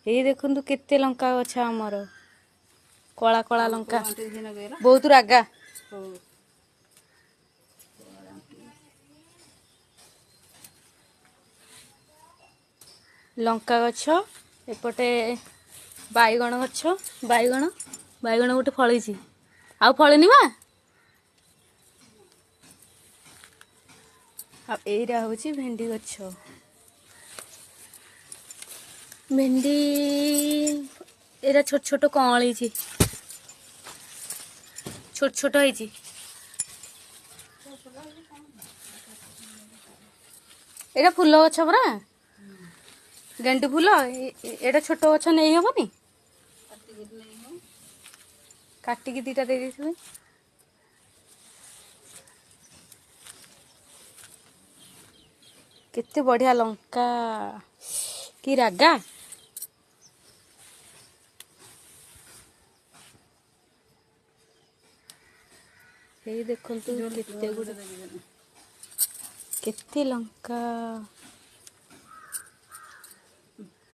ଏଇ ଦେଖନ୍ତୁ କେତେ ଲଙ୍କା ଗଛ ଆମର, କଳା କଳା ଲଙ୍କା, ବହୁତ ରାଗା। ଲଙ୍କା ଗଛ, ଏପଟେ ବାଇଗଣ ଗଛ। ବାଇଗଣ ବାଇଗଣ ଗୋଟେ ଫଳିଛି, ଆଉ ଫଳିନି ମା। ଆଉ ଏଇଟା ହେଉଛି ଭେଣ୍ଡି ଗଛ। ଭେଣ୍ଡି ଏଇଟା ଛୋଟ ଛୋଟ କଅଁଳିଛି, ଛୋଟ ଛୋଟ ହେଇଛି। ଏଇଟା ଫୁଲ ଗଛ ପରା, ଗେଣ୍ଡୁ ଫୁଲ। ଏଇଟା ଛୋଟ ଗଛ, ନେଇ ହବନି, କାଟିକି ଦିଟା ଦେଇ ଦେଇଥିବେ। କେତେ ବଢିଆ ଲଙ୍କା, କି ରାଗା। ଏଇ ଦେଖନ୍ତୁ କେତେ ଗୁଡେ, କେତେ ଲଙ୍କା।